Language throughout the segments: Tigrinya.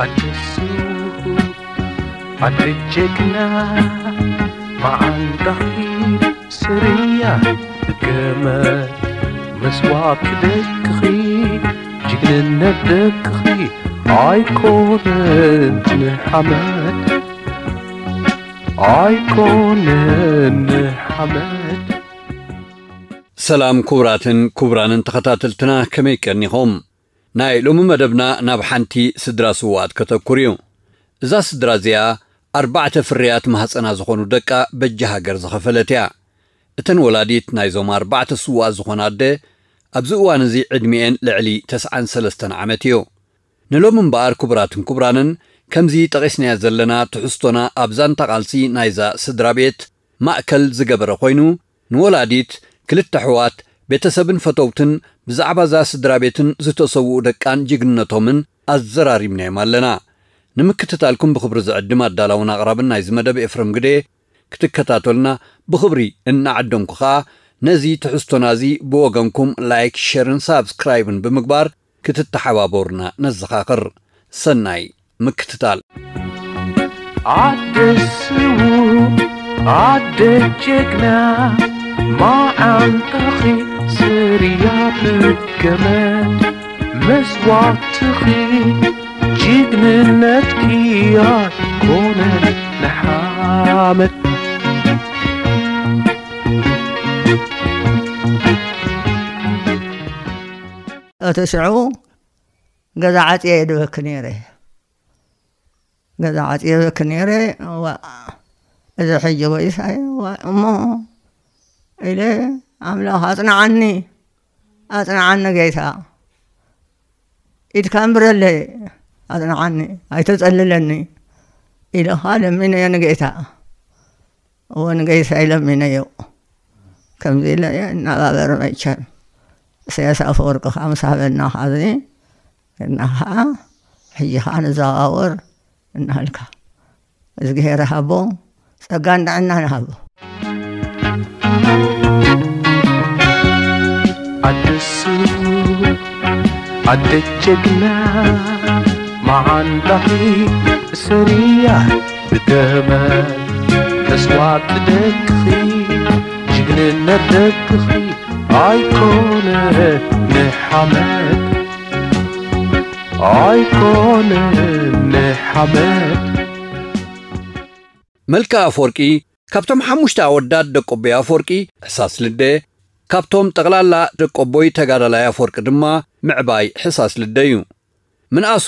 ኣደሱ ኣደ ጀግና መዓንጣኺ ስርያ ብገመድ መስዋዕቲ ደቅኺ ጅግንነት ደቅኺ ኣይኮነን ንሓመድ ኣይኮነን ንሓመድ። ሰላም ክቡራትን ክቡራንን ተኸታተልትና፣ ከመይ ቀኒኹም? ናይ ሎሚ መደብና ናብ ሓንቲ ስድራ ስውኣት ከተኩር እዩ። እዛ ስድራ እዚኣ ኣርባዕተ ፍርያት ማህፀና ዝኾኑ ደቃ በጃ ሃገር ዝኸፈለት እያ። እተን ወላዲት ናይዞም ኣርባዕተ ስውኣት ዝኾና ኣደ ኣብዚ እዋን እዚ ዕድሚኤን ልዕሊ ተስዓን ሰለስተን ዓመት እዩ። ንሎሚ እምበኣር ክቡራትን ክቡራንን ከምዚ ጠቒስናያ ዘለና ትሕዝቶና ኣብ ዛንታ ቃልሲ ናይዛ ስድራ ቤት ማእከል ዝገበረ ኮይኑ ንወላዲት ክልተ ኣሕዋት ቤተሰብን ፈተውትን ብዛዕባ እዛ ስድራ ቤትን ዝተሰውኡ ደቃን ጅግንነቶምን ኣዘራሪብናዮም ኣለና። ንምክትታልኩም ብኽብሪ ዝዕድም ኣዳላውን ኣቕራብን ናይዚ መደብ ኤፍረም ግደ ክትከታተሉና ብኽብሪ እናዓደምኩ ኸኣ ነዚ ትሕዝቶና እዚ ብወገንኩም ላይክ ሸርን ሳብስክራይብን ብምግባር ክትተሓባበሩና ነዘኻኽር። ሰናይ ምክትታል። ኣደ ስዉእ ኣደ ጀግና መዓንጣኺ ስርያ ብገመድ መስዋዕትኺ ጅግንነትኪ ኣይኮነን ንሓመድ። እቲ ሽዑ ገዛ ዓፅየ እየ ድበኪ ነይረ። ገዛ ዓፅየ እየ ድበኪ ነይረ። እዋ፣ እዚ ሕጂ ወይስ ኣይ-፣ እዋ፣ እሞ ኢለ ኣምላኽ ኣፅንዓኒ፣ ኣፅንዓኒ ጌታ፣ ኢድካ እንብረለይ፣ ኣፅንዓኒ፣ ኣይተፀልለኒ ኢለ ኸዓ ለሚነዮ ንጌታ። እወ ንጌታ ኢለ ለሚነዮ። ከምዚ ኢለ እየ እናባበረ መቸም ኢሳያስ ኣፈወርቂ ከዓ ምስ ሃበና ካብዚ እና ከዓ ሕጂ ከዓ ንዘዋወር እናሃልካ እዝግሄር ሃቦ ጸጋን ጥዕናን ሃቦ። ኣደሱ ኣደ ጀግና መዓንጣኺ ሰሪያ ብገመድ መስዋዕቲ ደቅኺ ጅግንነት ደቅኺ ኣይኮነ ንሓመድ ኣይኮነ ንሓመድ። መልካ ኣፈወርቂ ካብቶም ሓሙሽተ ኣወዳት ደቆቦይ ኣፈወርቂ ሕሳስ ልደ፣ ካብቶም ጠቕላላ ደቆቦይ ተጋዳላይ ኣፈወርቂ ድማ ምዕባይ ሕሳስ ልደ እዩ። ምንኣሱ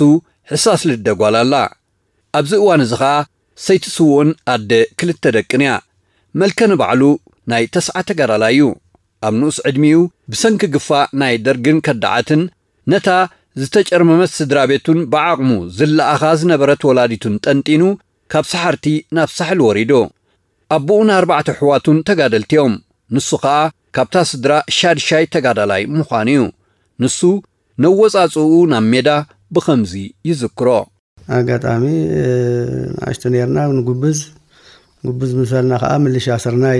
ሕሳስ ልደ ጓል ኣላ። ኣብዚ እዋን እዚ ኸኣ ሰይቲ ስውእን ኣደ ክልተ ደቅን እያ። መልከ ንባዕሉ ናይ ተስዓ ተጋዳላይ እዩ። ኣብ ንኡስ ዕድሚኡ ብሰንኪ ግፋ ናይ ደርግን ከዳዓትን ነታ ዝተጨርመመት ስድራ ቤቱን ብዓቕሙ ዝለኣኻ ዝነበረት ወላዲቱን ጠንጢኑ ካብ ሰሓርቲ ናብ ሳሕል ወሪዱ። ኣቦኡን ኣርባዕተ ኣሕዋቱን ተጋደልቲ እዮም። ንሱ ኸኣ ካብታ ስድራ ሻድሻይ ተጋዳላይ ምዃኑ እዩ። ንሱ ነወጻጽኡ ናብ ሜዳ ብኸምዚ ይዝክሮ። ኣጋጣሚ ንኣሽቱ ነርና ንጉብዝ ጉብዝ ምስ በልና ከዓ ምልሻ ስርናይ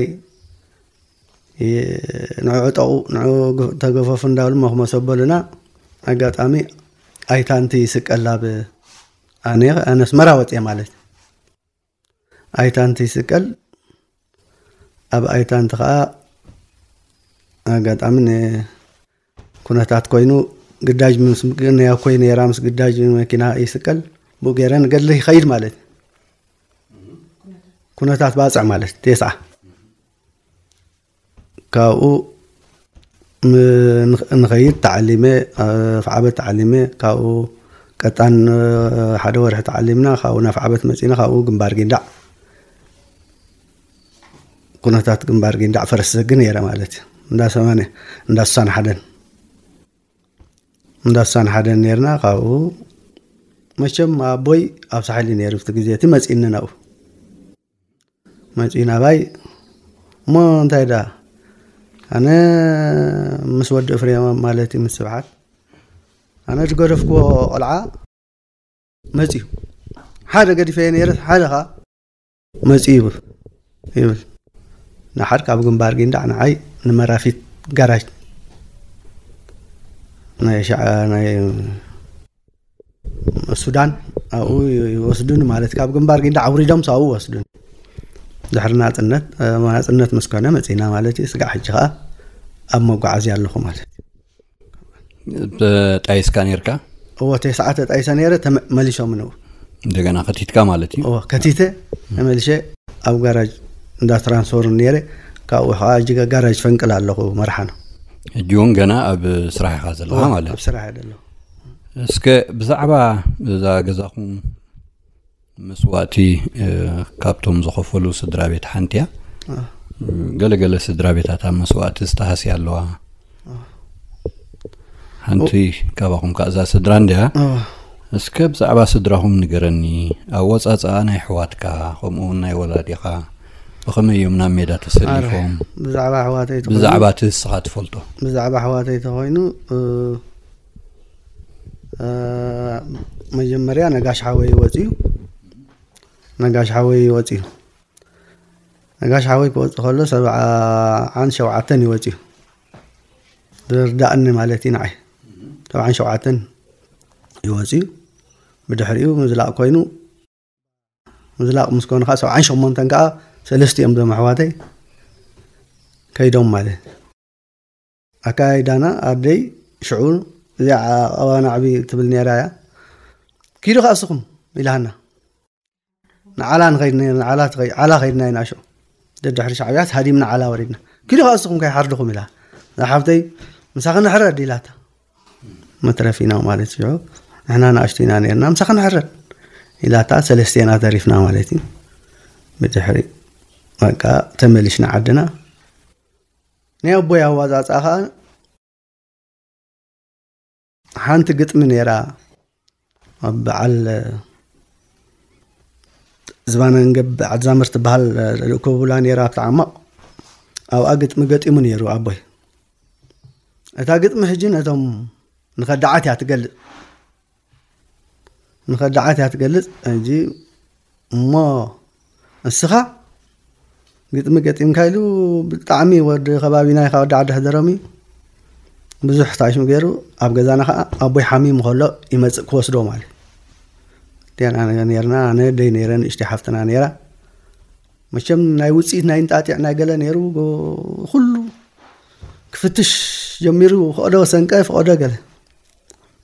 ንዑ ዕጠቑ ንዑ ተገፈፉ እንዳብሉ መኽመሰ በሉና። ኣጋጣሚ ኣይታንቲ ይስቀል ኣብ ኣነ ኣነስመራ ወፅየ ማለት ኣይታንቲ ይስቀል ኣብ ኣይታንቲ ከዓ ኣጋጣሚ ኩነታት ኮይኑ ግዳጅ ምስ ናይ ኣኮይ ነይራ ምስ ግዳጅ መኪና ይስቀል ብኡ ገይረ ንገድሊ ይኸይድ ማለት ኩነታት ባፅዕ ማለት ቴስዓ ካብኡ ንኸይድ ተዓሊመ ፍዓበት ተዓሊመ ካብኡ ቀጣን ሓደ ወርሒ ተዓሊምና ካብኡ ናብ ፍዓበት መፂና ካብኡ ግንባር ጊንዳዕ ኩነታት ግንባር ጊንዳዕ ፈረስ ዘግ ነይረ ማለት እዩ እንዳ ሰማንያ እንዳ ስሳን ሓደን እንዳ ስሳን ሓደን ነይርና ካብኡ መቸም ኣቦይ ኣብ ሳሕሊ ነይሩ ብቲ ግዜ እቲ መፂኒ ናብኡ መፂኡ ናባይ እሞ እንታይ ዳ ኣነ ምስ ወዲ እፍሬም ማለት እዩ ምስ ስብሓት ኣነ ዝገደፍክዎ ቆልዓ መፂኡ ሓደ ገዲፈየ ነይረ ሓደ ኸዓ መፂኡ ይብል ይብል ንሓድ ካብ ግንባር ጊንዳዕ ንዓይ ንመራፊት ጋራጅ ናይ ሻ ናይ ሱዳን ኣብኡ ይወስዱኒ ማለት፣ ካብ ግንባር ጊንዳዕ ኣውሪዶም ኣብኡ ይወስዱኒ። ድሕሪ ናጽነት፣ እ፣ ናጽነት ምስ ኮነ መጺና ማለት እዩ። ስጋዕ ሕጂ ከኣ ኣብ መጓዓዝያ ኣለኹ ማለት እዩ። ተጣይስካ ነርካ? እዎ፣ ተስዓተ ጣይሰ ነይረ፣ ተመ-፣ መሊሶም ንኡ። እንደገና ከቲትካ ማለት እዩ? እዎ፣ ከቲተ፣ ተመልሸ ኣብ ጋራጅ እንዳ ትራንስፎርም ነይረ። ካብኡ ከዓ እጅ ጋራጅ ፈንቅል ኣለኹ፣ መርሓ ነው። ሕጂ እውን ገና ኣብ ስራሕ ኢኻ ዘለኻ ማለት እዩ? ኣብ ስራሕ እየ ዘለኹ። እስከ ብዛዕባ እዛ ገዛኹም መስዋእቲ፣ እ፣ ካብቶም ዝኸፈሉ ስድራ ቤት ሓንቲ እያ። አ። ገለገለ ስድራ ቤታት ኣብ መስዋእቲ ዝተሃስያ ኣለዋ። አ። ሓንቲ ካባኹም ከኣ እዛ ስድራ እንድያ። አ። እስከ ብዛዕባ ስድራኹም ንገረኒ። ኣወጻጽኣ ናይ ኣሕዋትካ፣ ከምኡ እውን ናይ ወላዲኻ፣ ብኸመይ እዮም ናብ ሜዳ ተሰሊፎም? ኣረ፣ ብዛዕባ ኣሕዋተይ ተኾይኑ ብዛዕባ እቲ ንስኻ ትፈልጦ። ብዛዕባ ኣሕዋተይ ተኾይኑ፣ እ፣ እ፣ መጀመርያ ነጋሽ ሓወይ ወፂኡ። ነጋሽ ሓወይ ወፂኡ። ነጋሽ ሓወይ ክወፅእ ከሎ ሰብዓን ሸውዓተን እዩ ወፂኡ። ዝርዳእኒ ማለት እዩ ንዓይ። ሰብዓን ሸውዓተን እዩ ወፂኡ። ብድሕሪኡ ምዝላቕ ኮይኑ፣ ምዝላቕ ምስ ኮኑ ከዓ ሰብዓን ሸሞንተን ከዓ ሰለስቲኦም እዞም ኣሕዋተይ ከይዶም ማለት እዩ። ኣካይዳና ኣደይ ሽዑ እዚኣ ቀባና ዕቢ ትብል ነይራ እያ። ኪዱ ከኣ እስኹም ኢላሃና። ንዓላ ንኸይድ ነይርና፣ ዓላ ትኸይ-፣ ዓላ ከይድና ኢና ሽዑ። ደድሕሪ ሻዕብያስ ሃዲምና ዓላ ወሪድና። ኪዱ ከኣ እስኹም ከይሓርድኹም ኢላ። እዛ ሓብተይ ምሳኺ ንሕረድ ኢላታ። መትረፊና ማለት እዩ። ንሕና ንኣሽቱ ኢና ነይርና፣ ምሳኺ ንሕረድ ኢላታ፣ ሰለስቴና ተሪፍና ማለት እዩ። ብድሕሪ በቃ ተመሊስና ዓድና። ናይ ኣቦይ ኣዋፃፅኣ ኸዓ ሓንቲ ግጥሚ ነይራ። ኣብ በዓል ዝባነንገብ ዓድዛምር ትበሃል ልእኮ ብላ ነይራ ኣብቲ ዓማቕ። ኣብኣ ግጥሚ ገጢሙ ነይሩ ኣቦይ። እታ ግጥሚ ሕጂ ነቶም ንኸዳዓት እያ ትገልጽ። ንኸዳዓት እያ ትገልጽ። ሕጂ እሞ እስኻ ግጥሚ ገጢምካ ኢሉ ብጣዕሚ ወዲ ከባቢና ኢኻ፣ ወዲ ዓዲ ሕደሮም እዩ። ብዙሕ ታሽሙ ገይሩ ኣብ ገዛና ኸዓ ኣቦይ ሓሚሙ ከሎ ይመጽእ ክወስዶ ማለት። እቲኣና ነይርና፣ ኣነ ደይ ነይረ፣ ንእሽተይ ሓፍትና ነይራ። መቸም ናይ ውጽኢት ናይ እንጣጢዕ ናይ ገለ ነይሩ፣ ጎ-፣ ኩሉ ክፍትሽ ጀሚሩ፣ ፈቐዶ ሰንቀ፣ ፈቐዶ ገለ።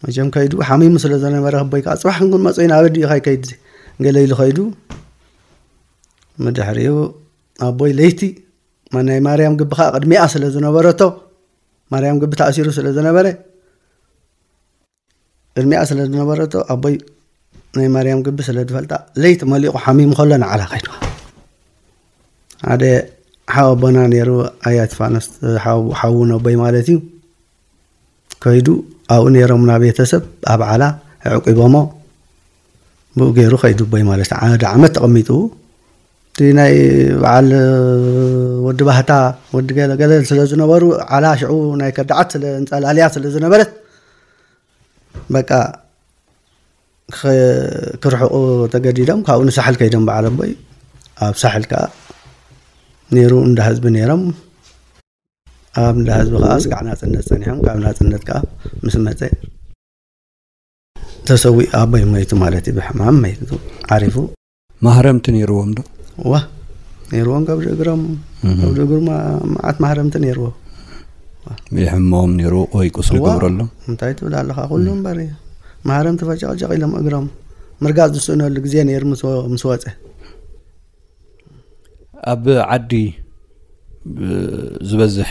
መቸም ከይዱ ሓሚሙ ስለ ዘነበረ ኣቦይ ከዓ፣ "ጽባሕ ክንኩን መጽኡ ኢና፣ ኣበዲ ኢኻ ይከይድ?" ገለ ኢሉ ከይዱ። ምድሕሪኡ ኣቦይ ለይቲ ማ-፣ ናይ ማርያም ግቢ ከዓ ቅድሚኣ ስለ ዝነበረቶ፣ ማርያም ግቢ ተኣሲሩ ስለ ዝነበረ፣ ቅድሚኣ ስለ ዝነበረቶ፣ ኣቦይ ናይ ማርያም ግቢ ስለ ዝፈልጣ፣ ለይቲ መሊቑ ሓሚሙ ከሎ ንዓላ ከይድዋ። ሓደ ሓው ኣቦና ነይሩ፣ ኣያ ቲፋኖስ፣ ሓው-፣ ሓው ነቦይ ማለት እዩ። ከይዱ ኣብኡ ነይሮም፣ ናብ ቤተሰብ ኣብ ዓላ ኣዕቂቦሞ፣ ብኡ ገይሩ ከይዱ ኣቦይ ማለት እዩ። ሓደ ዓመት ተቐሚጡ፣ እቲ ናይ በዓል ወዲ ባህታ፣ ወዲ ገለ ገለ ስለ ዝነበሩ፣ ዓላ ሽዑ ናይ ከዳዓት ስለ እንጸላልያ ስለ ዝነበረት፣ በቃ፣ ኸ-፣ ክርሕቑ ተገዲዶም፣ ካብኡ ንሳሕል ከይዶም በዓል ኣቦይ። ኣብ ሳሕል ከኣ ነይሩ እንዳ ህዝቢ ነይሮም። ኣብ እንዳ ህዝቢ ከኣ ስጋዕ ናጽነት ጸኒሖም፣ ካብ ናጽነት ከኣ ምስ መጸ ተሰዊኡ፣ ኣቦይ ሞይቱ ማለት እዩ፣ ብሕማም መይቱ፣ ዓሪፉ። ማህረምቲ ነይርዎም ዶ? ዋ፣ ነይርዎም፣ ከብዲ እግሮም፣ እህ። ከብዲ እግሩ ማ-፣ መዓት ማህረምቲ ነይርዎም። ይሕሞም ነይሩ ወይ ቁስሊ ዋ፣ ገብረሎም? እንታይ ትብል ኣለኻ? ኩሉ እም። እምበር እዩ። ማህረምቲ ፈጨቕጨቕ ኢሎም እግሮም። ምርጋጽ ዝስእነሉ ግዜ ነይሩ ምስ ወ-፣ ምስ ወጸ። ኣብ ዓዲ ብ-፣ ዝበዝሕ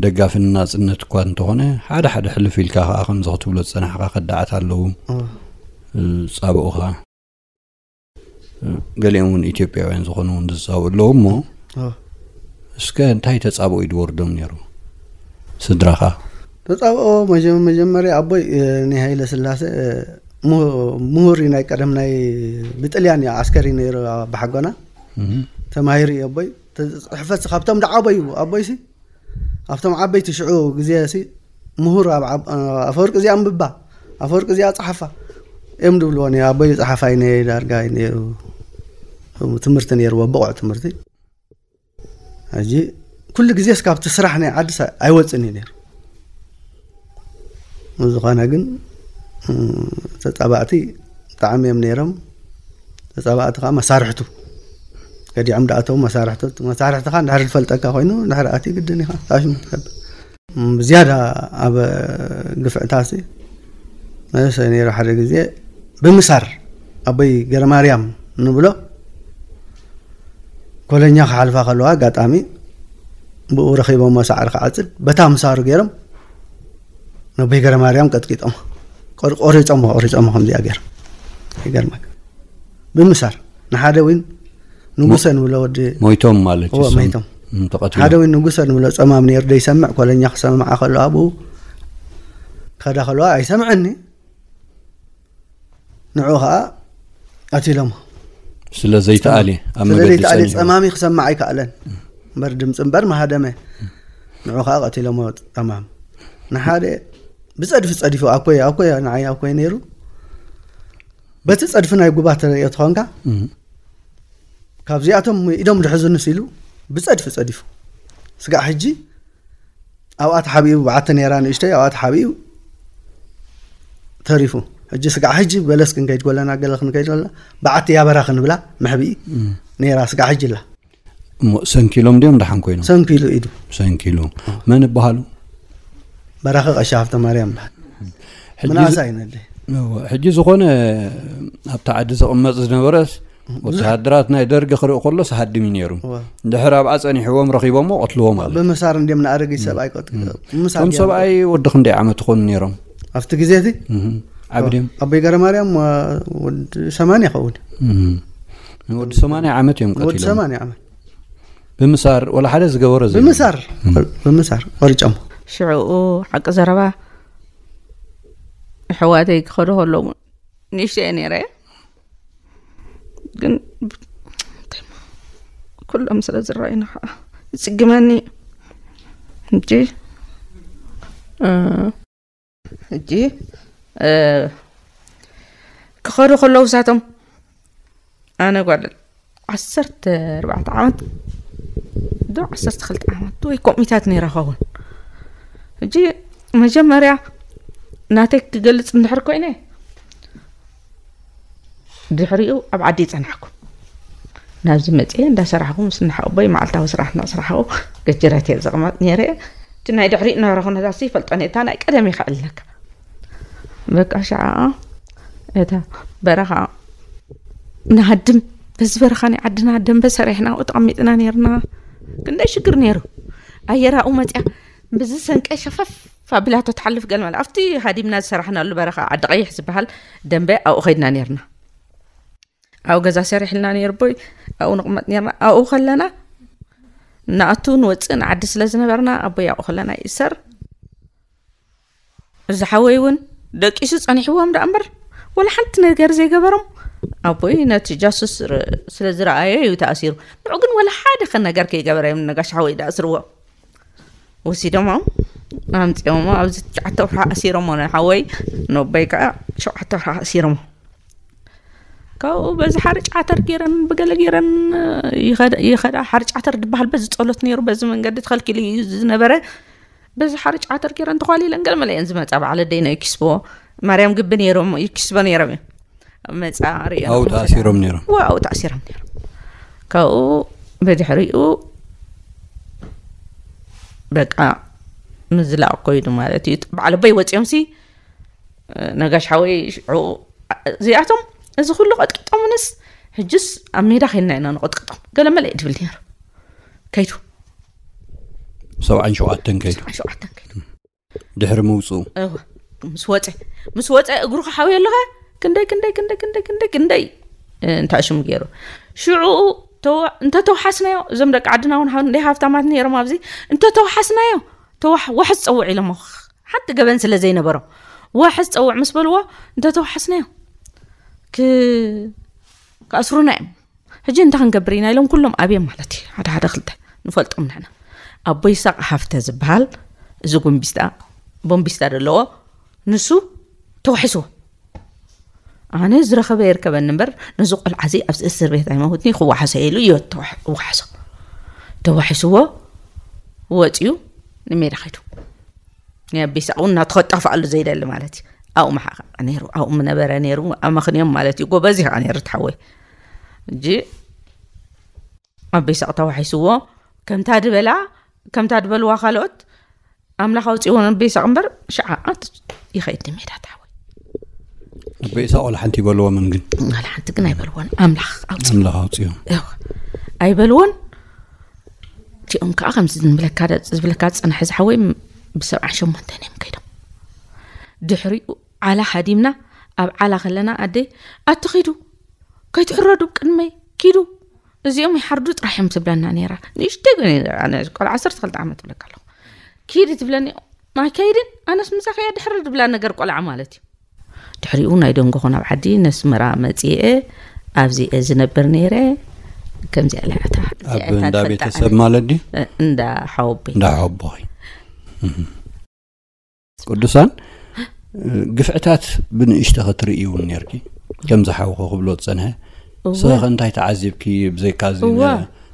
ደጋፊ ናጽነት እኳ እንተኾነ፣ ሓደ ሓደ ሕልፍ ኢልካ ከኣ ከምዚ ክትብሎ ዝጸናሕካ ከዳዓት ኣለዉ። እ። ዝጻብኡኻ። ገሊኦም እውን ኢትዮጵያውያን ዝኾኑ እውን ዝጻብኡ ኣለዉ እሞ፣ እ። እስከ እንታይ ተጻብኦ እዩ ዝወርዶም ነይሩ? ስድራኻ? ተጻብኦ መጀ-፣ መጀመርያ ኣቦይ፣ እ፣ ናይ ሃይለ ስላሴ፣ እ፣ ምሁ-፣ ምሁር እዩ፣ ናይ ቀደም ናይ ብጥልያን እዩ ዓስከር እዩ ነይሩ፣ ኣባሓጎና። እህ። ተማሂሩ እዩ ኣቦይ። ተ-፣ ጽሕፈት ካብቶም ደዓበዩ ኣቦይሲ፣ ኣብቶም ዓበይቲ ሽዑ ግዜ ሲ ምሁር ኣብ ዓብ-፣ ኣፈወርቂ እዚኣ ኣንብባ፣ ኣፈወርቂ እዚኣ ጸሓፋ እዮም ድብልዎ ነይሩ። ኣቦይ ጸሓፋይ ነይሩ፣ ዳርጋ ነይሩ። ትምህርቲ ነይርዎ፣ ብቑዕ ትምህርቲ። ሕጂ ኩሉ ግዜስ ካብቲ ስራሕ ናይ ዓዲ ሳ-፣ ኣይወጽእን እዩ ነይሩ። ዝኾነ ግን፣ እ፣ ተጻባእቲ ብጣዕሚ እዮም ነይሮም። ተጻባእቲ ከዓ መሳርሕቱ ገዲዖም ደኣተው። መሳርሕቱ መሳርሕትኻ እንድሕር ዝፈልጠካ ኮይኑ እንድሕር ኣትዩ ግድን ኢኻ ታሽሙ ትገብር። ብዝያዳ ኣብ ግፍዕታሲ መሰ ነይሩ። ሓደ ግዜ ብምሳር ኣቦይ ገረማርያም ንብሎ ኮለኛ ክሓልፋ ከለዋ ኣጋጣሚ ብኡ ረኺቦሞ ሳዕሪ ክዓጽድ በታ ምሳሩ ገይሮም ነቦይ ገረማርያም ቀጥቂጦም ቆሪጾሞ ቆሪጾሞ ከምዚኣ ገይሮም ይገርመካ። ብምሳር ንሓደ ዊን ንጉሰ ንብሎ ወዲ ሞይቶም ማለት እዩ። ሞይቶም ተቐትሎም። ሓደ ዊን ንጉሰ ንብሎ ጸማም ነይሩ ደይሰምዕ ኮለኛ ክሰምዓ ከሎ ኣብኡ ከዳ ከለዋ ኣይሰምዐኒ። ንዑ ከዓ ቀቲሎሞ ስለ ዘይተኣሊ ኣብ መገዲ ስለዘይተኣሊ ጸኒሑ። ጸማሚ ክሰምዕ ኣይከኣለን እምበር ድምፂ እምበር መሃደመ። ንዑ ከዓ ቀቲሎሞ ጸማም ንሓደ ብፀድፊ ፀዲፉ ኣኮይ ኣኮይ ንዓይ ኣኮይ ነይሩ። በቲ ፀድፊ ናይ ጉባ ተርእዮ ትኾንካ እም። ካብዚኣቶም ኢዶም ድሕዙንስ ኢሉ ብፀድፊ ፀዲፉ ስጋዕ ሕጂ ኣብኣ ተሓቢኡ ብዓቲ ነይራ ንእሽተይ ኣብኣ ተሓቢኡ ተሪፉ። ሕጂ ስጋዕ ሕጂ በለስ ክንከይድ ጎለና ገለ ክንከይድ ጎለና በዓቲ ያበራ ክንብላ መሕብኢ ነይራ ስጋዕ ሕጂ ኣላ። እሞ ሰንኪሎም ድዮም ደሓን ኮይኖም? ሰንኪሉ ኢዱ ሰንኪሉ። መን ይበሃሉ? በራኸ ቀሺ ሃብተ ማርያም ይበሃል። ሕጂ ምናሳ ይነደ እወ፣ ሕጂ ዝኾነ ኣብቲ ዓዲ ዝቕመጥ ዝነበረስ ወተሃደራት ናይ ደርጊ ክርኢ ከሎስ ሃድም እዩ ነይሩ። እወ። ድሕር ኣብኣ ጸኒሕዎም ረኺቦሞ ቀትልዎ ማለት። ብምሳር እንዲም ንኣረጊት ሰብኣይ ቀጥ ምሳር እቶም ድዮም። ሰብኣይ ወዲ ክንደይ ዓመት ይኾኑ ነይሮም? ኣብቲ ግዜ እቲ እህ፣ ዓቢ ድዮም? ኣቦይ ገረማርያም ወዲ ሰማንያ ይኸውን። እህ። ንወዲ ሰማንያ ዓመት እዮም ወዲ ቀቲሎም። ሰማንያ ዓመት ብምሳር ወላ ሓደ ዝገበሮ ዘይብሉ። ብምሳር ብምሳር ቆሪጾሞ ሽዕኡ ሓቂ ዘረባ ኣሕዋተይ ክኸዱ ከለዉ ንእሽተይ ነይረ እየ። ግን ኩሎም ስለ ዝረኣዩና ከዓ ይፅግመኒ። ሕጂ እ፣ ሕጂ እ፣ ክኸዱ ከለዉ ሳቶም ኣነ ጓል ዓሰርተ ኣርባዕተ ዓመት ዶ ዓሰርተ ክልተ ዓመት ወይ ከምኡታት ነይረ ኸውን። ሕጂ መጀመርያ ናተይ ክገልፅ እንድሕር ኮይነ ድሕሪኡ ኣብ ዓዲ ይፀናሕኩ ናብዚ መፅየ እንዳሰራሕኩ ምስ ናሓቦይ መዓልታዊ ስራሕ እናስራሕኩ ገጀረት እየ ዘቕመጥ ነይረ። እቲ ናይ ድሕሪኡ ነበረ ኩነታት ይፈልጦ ነታ ናይ ቀደም ይኽዕልለካ በቃ ሸዓ እታ በረኻ ንሃድም በዚ በረኻ ናይ ዓድና ደንበ ሰሪሕና ኣብኡ ተቐሚጥና ነርና። ክንደይ ሽግር ነይሩ። ኣየር ኣብኡ መፅያ በዚ ሰንቀ ሸፈፍ ኣቢላቶ ትሓልፍ ገለ ማለት ኣብቲ ሃዲምና ዝሰራሕናሉ በረኻ ዓዲ ቀይሕ ዝበሃል ደንበ ኣብኡ ከይድና ነርና። ኣብኡ ገዛ ሰሪሕልና ነይሩ ኣቦይ ኣብኡ ንቕመጥ ነርና። ኣብኡ ከለና ንኣቱ ንወፅእ ንዓዲ ስለ ዝነበርና ኣቦይ ኣብኡ ከለና ይእሰር እዚ ሓወይ እውን ደቂሱ ጸኒሕዎም ደኣ እምበር ወላ ሓንቲ ነገር ዘይገበሮም ኣቦይ ነቲ ጃሱስ ስለ ዝረኣዮ እዩ ተኣሲሩ። ንዑ ግን ወላ ሓደ ከ ነገር ከይገበረ እዮም ነጋሽ ሓወይ ደኣስርዎ። ወሲዶሞ ኣምፂኦሞ ኣብዚ ትሽዓተ ወርሒ ኣሲሮሞ ንሓወይ ነቦይ ከዓ ሸውዓተ ወርሒ ኣሲሮሞ። ካብኡ በዚ ሓርጭ ዓተር ገይረን ብገለ ገይረን ይኸዳ ሓርጭ ዓተር ዝበሃል በዚ ፀሎት ነይሩ በዚ መንገዲ ተኸልኪሉ እዩ ዝነበረ። በዚ ሓርጭ ዓተር ገይረን ተኳሊለን ገለ መለ እየን ዝመፃ በዓል ኣደይ ናይ ኪስቦ ማርያም ግቢ ነይሮም ይኪስቦ ነይሮም እዮም መፃ ርእዮ ኣብኡ ተኣሲሮም ነይሮም። ዋ ኣብኡ ተኣሲሮም ነይሮም። ካብኡ ብድሕሪኡ በቃ ምዝላቕ ኮይኑ ማለት እዩ በዓል ኣቦይ ወፂኦም ሲ ነጋሽ ሓወይ ሽዑ እዚኣቶም እዚ ኩሉ ቀጥቂጦምንስ ሕጅስ ኣብ ሜዳ ከይድና ኢና ንቐጥቅጦም ገለ መለ እዩ ድብል ነይሩ ከይዱ ሰብዓን ሸውዓተን ከይዱ ሸውዓተን ከይዱ ድሕሪ ምውፅኡ እወ ምስ ወፀ ምስ ወፀ እግሩ ክሓውየ ኣለኸ ክንደይ ክንደይ ክንደይ ክንደይ ክንደይ ክንደይ እንታይ ሽሙ ገይሩ ሽዑ እንተተውሓስናዮ እዞም ደቂ ዓድና እውን እንደ ሃብታማት ነይሮም ኣብዚ እንተተውሓስናዮ ተዋሕ ዋሕስ ፀውዕ ኢሎሞ ሓንቲ ገበን ስለ ዘይነበሮም ዋሕስ ፀውዕ ምስ በልዎ እንተተውሓስናዮ ክኣስሩና እዮም ሕጂ እንታይ ክንገብር ኢና ኢሎም ኩሎም ኣብዮም ማለት እዩ ሓደ ሓደ ክልተ ንፈልጦም ንሕና ኣቦ ይሳቅ ሃፍተ ዝበሃል እዚ ጎንቢስታ ቦምቢስታ ዘለዎ ንሱ ተዋሒስዎ ኣነ ዝረኸበ የርከበኒ እምበር ነዚ ቆልዓ እዚ ኣብዚ እስር ቤት ኣይመውትኒ ክወሓሶ ኢሉ እዩ ተዋሕሶ ተዋሒስዎ ወፂኡ ንሜዳ ከይዱ ናይ ኣቢሳቅ እውን እናተኸጠፈ ኣሎ ዘይደሊ ማለት እዩ ኣብኡ መሓ ነይሩ ኣብኡ ምነበረ ነይሩ ኣመኽንዮም ማለት እዩ። ጎበዝ ኢኻ ነይሩ ትሓወይ። እጂ ኣበይ ሳቕ ተዋሒስዎ ከምታ ድበላ ከምታ ድበልዋ ካልኦት ኣምላኽ ኣውፅእዎ ኣበይ ሳቕ እምበር ሽዓ ኣት ይኸይድ ሜዳ ትሓወይ። ቤሳ ቆልሓ ሓንቲ ይበልዎምን ግን ዋላ ሓንቲ ግን ኣይበልዎን። ኣምላኽ ኣውፅእዎ ኣምላኽ ኣውፅእዎ ኣይበልዎን። እቲኦም ከዓ ከምዚ ዝብለካ ዝብለካ ዝፀናሐ ዝሓወይ ብሰብዓ ሸሞንተ እዮም ከይዶም። ድሕሪኡ ዓላ ሃዲምና ኣብ ዓላ ከለና ኣደይ ኣቲ ኪዱ ከይትሕረዱ ቅድመይ ኪዱ እዚኦም ይሓርዱ ጥራሕ እዮም ትብለና ነይራ። ንእሽተይ ግን እየ ነይረ፣ ኣነ ቆልዓ ዓሰርተ ክልተ ዓመት ትብለካ ኣለኹ። ኪዲ ትብለኒ ኣይከይድን ኣነስ ምሳኺ እየ ድሕሪ ድብላ ነገር ቆልዓ ማለት እዩ። ድሕሪኡ ናይ ደንጎኾ ናብ ዓዲ ነስመራ መፅኤ ኣብዚኤ ዝነብር ነይረ። ከምዚኣ ኢላ እታ ኣብ እንዳ ቤተሰብ ማለት ድዩ? እንዳ ሓወቦይ እንዳ ሓወቦይ ቅዱሳን ግፍዕታት ብንእሽተ ክትርኢ እውን ነርኪ ከምዚ ሓውኸ ክብሎ ዝፀንሐ። ስኸ እንታይ ተዓዚብኪ? ብዘይካ እዚ እወ።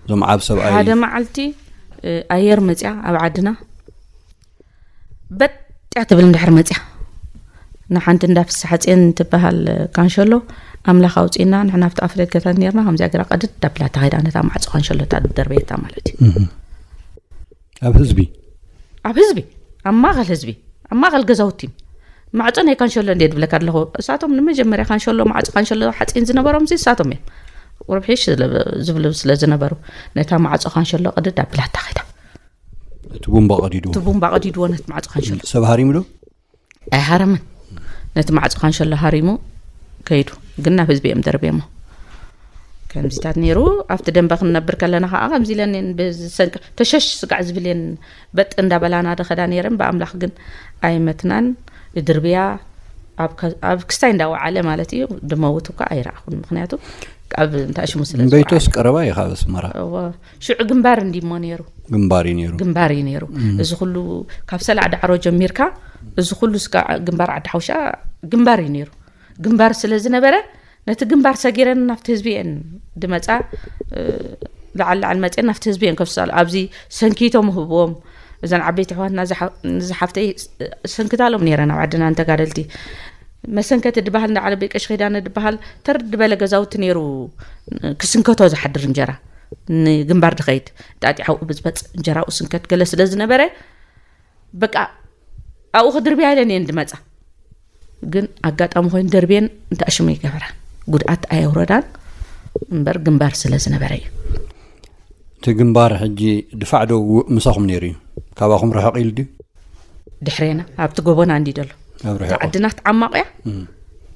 እዞም ዓብ ሰብኣይ ሓደ መዓልቲ ኣየር መፅያ ኣብ ዓድና በጥያ ትብል እንድሕር መፅያ ንሓንቲ እንዳ ፍስሓፅዮን ትበሃል ካንሸሎ ኣምላኽ ኣውፅእና ንሕና ኣብቲ ኣፍ ደገታ ነርና ከምዚኣ ገራ ቀድድ ዳብላ ተኸይዳ ነታ ማዕፆ ካንሸሎ እታ ደርበየታ ማለት እዩ። ኣብ ህዝቢ ኣብ ህዝቢ ኣብ ማእኸል ህዝቢ ኣብ ማእኸል ገዛውቲ ማዕፆ ናይ ካንሸሎ እንደ ድብለካ ኣለኹ። እሳቶም ንመጀመርያ ካንሸሎ ማዕፆ ካንሸሎ ሓፂን ዝነበሮም እዚ እሳቶም እዮም። ቁርብሒሽ ዝብሉ ስለ ዝነበሩ ነታ ማዕፆ ካንሸሎ ቅድድ ኣቢላታ ኸይዳ እቲ ቡምባ ቀዲዱ እቲ ቡምባ ቀዲድዎ ነቲ ማዕፆ ካንሸሎ ሰብ ሃሪሙ ዶ? ኣይሃረምን። ነቲ ማዕፆ ካንሸሎ ሃሪሙ ከይዱ ግን ናብ ህዝቢ እዮም ደርብዮሞ። ከምዚታት ነይሩ ኣብቲ ደንበ ክንነብር ከለና ከዓ ከምዚ ኢለን ብዝሰንቅ ተሸሽ ስጋዕ ዝብል እየን በጥ እንዳበላና ደኸዳ ነይረን። ብኣምላኽ ግን ኣይመትናን። ድርብያ ኣብ ክስታይ እንዳወዓለ ማለት እዩ ድመውት እኳ ኣይረኣኹን። ምክንያቱ ኣብ እንታይ ሽሙ ስለ በይቶስ ቀረባ እዩ ካብ ኣስመራ። ሽዑ ግንባር እንዲሞ ነይሩ ግንባር እዩ ነይሩ። ግንባር እዩ ነይሩ። እዚ ኩሉ ካብ ሰላዕ ዳዕሮ ጀሚርካ እዚ ኩሉ ስጋዕ ግንባር ዓዲ ሓውሻ ግንባር እዩ ነይሩ። ግንባር ስለ ዝነበረ ነቲ ግንባር ሰጊረን ናብቲ ህዝቢ እየን ድመፃ። ላዓል ላዓል መፅአን ናብቲ ህዝቢ እየን ከፍሳሉ ኣብዚ ሰንኪቶም ህብዎም። እዘን ዓበይቲ ኣሕዋትና ንዝሓፍተይ ሰንክታሎም ነይረን ኣብ ዓድና ንተጋደልቲ መሰንከቲ ድበሃል ንዓለበይ ቀሽ ኺዳነ ድበሃል ተርድ በለ ገዛውቲ ነይሩ። ክስንከቶ ዝሓድር እንጀራ ንግንባር ድኸይድ ጣጢ ሓውኡ ብዝበፅ እንጀራኡ ስንከት ገለ ስለ ዝነበረ በቃ ኣብኡ ክድርብያ ኢለን እየን ድመፃ። ግን ኣጋጣሚ ኮይኑ ደርብየን እንታይ ሽሙ ይገብራ ጉድኣት ኣየውረዳን እምበር ግንባር ስለ ዝነበረ እዩ። እቲ ግንባር ሕጂ ድፋዕ ዶ ምሳኹም ነይሩ እዩ? ካባኹም ርሕቕ ኢሉ ድዩ? ድሕሬና ኣብቲ ጎቦና እንዲ ደሎ ኣብ ርሕቕ ዓድና ክትዓማቕ እያ።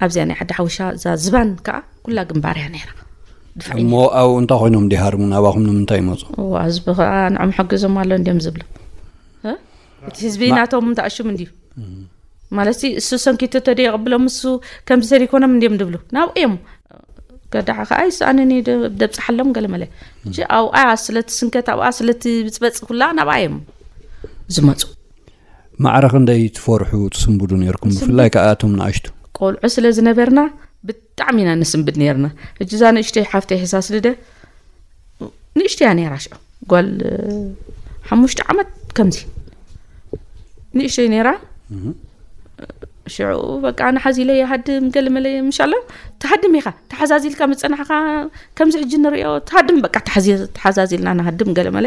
ኣብዚኣ ናይ ዓዲ ሓውሻ እዛ ዝባን ከዓ ኩላ ግንባር እያ ነይራ። ድፋዕ እዩ እሞ ኣብኡ እንታይ ኮይኖም ዲሃርሙ ናባኹም ንምንታይ ይመፁ? እዋ ህዝቢ ከዓ ንዖም ሕግዞም ኣሎ እንዲዮም ዝብሉ። እ? እቲ ህዝቢ ናቶም ተኣሽም እንድዩ ማለት እሱ ሰንኪቱ ተደ የቕብሎም እሱ ከምዚ ተደይኮኖም እንዲዮም ድብሉ ናብኡ እዮም። ገዳዕ ከዓ ይሰኣንኒ ደብፅሓሎም ገለ መለ። እጂ ኣብኣ ስለቲ ስንከት ኣብኣ ስለቲ ብፅበፅ ኩላ ናብኣ እዮም ዝመፁ። ማዕረ ክንደይ ትፈርሑ ትስንብዱ ነርኩም? ብፍላይ ከዓ እቶም ንኣሽቱ ቆልዑ ስለ ዝነበርና ብጣዕሚ ኢና ንስንብድ ነርና። እጂ እዛ ንእሽተይ ሓፍተይ ሕሳስ ልደ ንእሽተይ እያ ነይራ ሽዑ ጓል ሓሙሽተ ዓመት ከምዚ ንእሽተይ ነይራ። ሽዑ በቃ ንሓዚለ ይሃድም ገለመለ ምሻሎ ትሃድም ኢኻ ተሓዛዚልካ ምፀናሕኻ ከምዚ ሕጂ ንሪኦ ትሃድም በቃ ተሓዚ- ተሓዛዚልና ንሃድም ገለመለ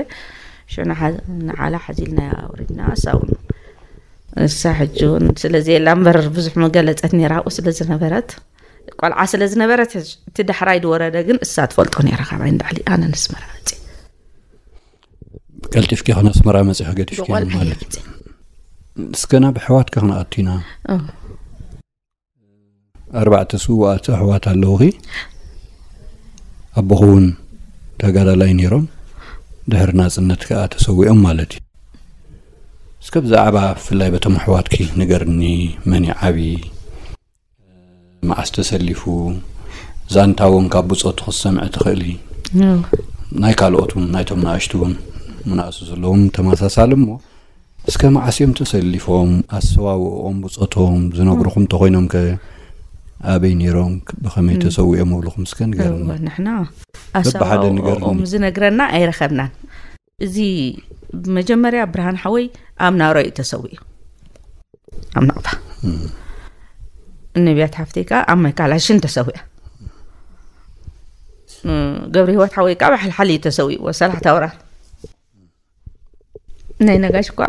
ሽዑ ንሓ- ንዓላ ሓዚልና ኣውሪድና እሳ እውን እሳ ሕጂ እውን ስለዚ የላ እምበር ብዙሕ መገለፀት ነይራ ኣብኡ ስለ ዝነበረት ቆልዓ ስለ ዝነበረት እቲ ዳሕራይ ዝወረደ ግን እሳ ትፈልጦ ነይራ ካባይ ንላዕሊ ኣነ ነስመራ መፅእ ቀልጢፍኪ ኸነ ኣስመራ መፂኺ ገዲፍኪ ብቆልዓ ማለት መፅእ እስከ ናብ ኣሕዋትኪ ክንኣቱ ኢና ኣርባዕተ ስውኣት ኣሕዋት ኣለውኺ ኣቦኹ እውን ተጋዳላይ ነይሮም ድሕሪ ናፅነት ከዓ ተሰዊኦም ማለት እዩ እስከ ብዛዕባ ብፍላይ በቶም ኣሕዋትኪ ንገርኒ መን ይዓቢ መዓስ ተሰሊፉ ዛንታ እውን ካብ ብፆቱ ክትሰምዒ ትኽእሊ ናይ ካልኦት እውን ናይቶም ንኣሽቱ እውን ምንኣሱ ዘለዎም ተመሳሳሊ እሞ እስከ መዓስ እዮም ተሰሊፎም ኣሰዋውኦም ብፆቶም ዝነግሩኹም እንተኮይኖም ከ ኣበይ ነይሮም ብኸመይ ተሰዊኦም እብልኹም እስከ ንገርና ንሕና በብሓደ ንገርኒ። ኣሰዋውኦም ዝነግረና ኣይረኸብናን። እዚ መጀመርያ ብርሃን ሓወይ ኣብ ናሮ እዩ ተሰዊኡ ኣብ ናቕፋ ነቢያት ሓፍተይ ከዓ ኣብ ማይ ካላሽን ተሰዊኣ። ገብረ ህይወት ሓወይ ከዓ ባሕልሓል እዩ ተሰዊእዎ ሰላሕታ ወራር። ናይ ነጋሽ እኳ